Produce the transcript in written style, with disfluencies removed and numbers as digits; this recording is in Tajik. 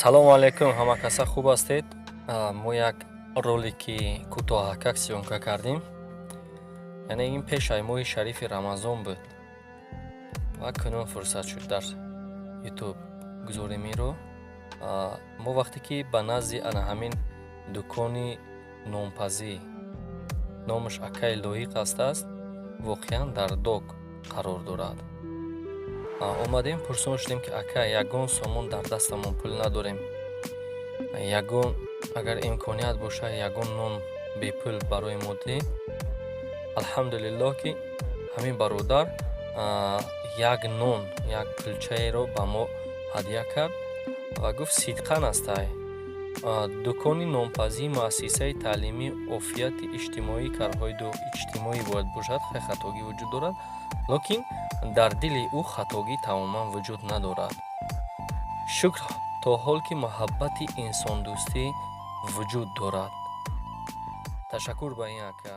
Салому алайкум, ҳама каса хуб ҳастед? Мо як ролики кӯтоҳакак съёмка кардем, яъне ин пешаи моҳи шарифи Рамазон буд ва кунун фурсат шуд, дар Ютуб гузорем инро. Мо вақте ки ба назди ана ҳамин дукони нонпазӣ, номаш «Акаи Лоиқ» ҳастааст, воқеан дар Док қарор дорад, омадем, пурсон шудем, ки ака, ягон сомон дар дастамон пул надорем, ягон агар имконият бошад, ягон нон бепул барои мо диҳ. Алҳамдулиллоҳ, ки ҳамин бародар як нон, як кулчаеро ба мо ҳадя кард ва гуфт, сидқан астай, дукони нонпазии муассисаи таълимии офияти иҷтимоии корҳои иҷтимоӣ бояд бошад. Хеле хатогӣ вуҷуд дорад, лекин дар дили ӯ хатогӣ тамоман вуҷуд надорад. Шукр, то ҳол ки муҳаббати инсондӯстӣ вуҷуд дорад. Ташаккур ба ин ака.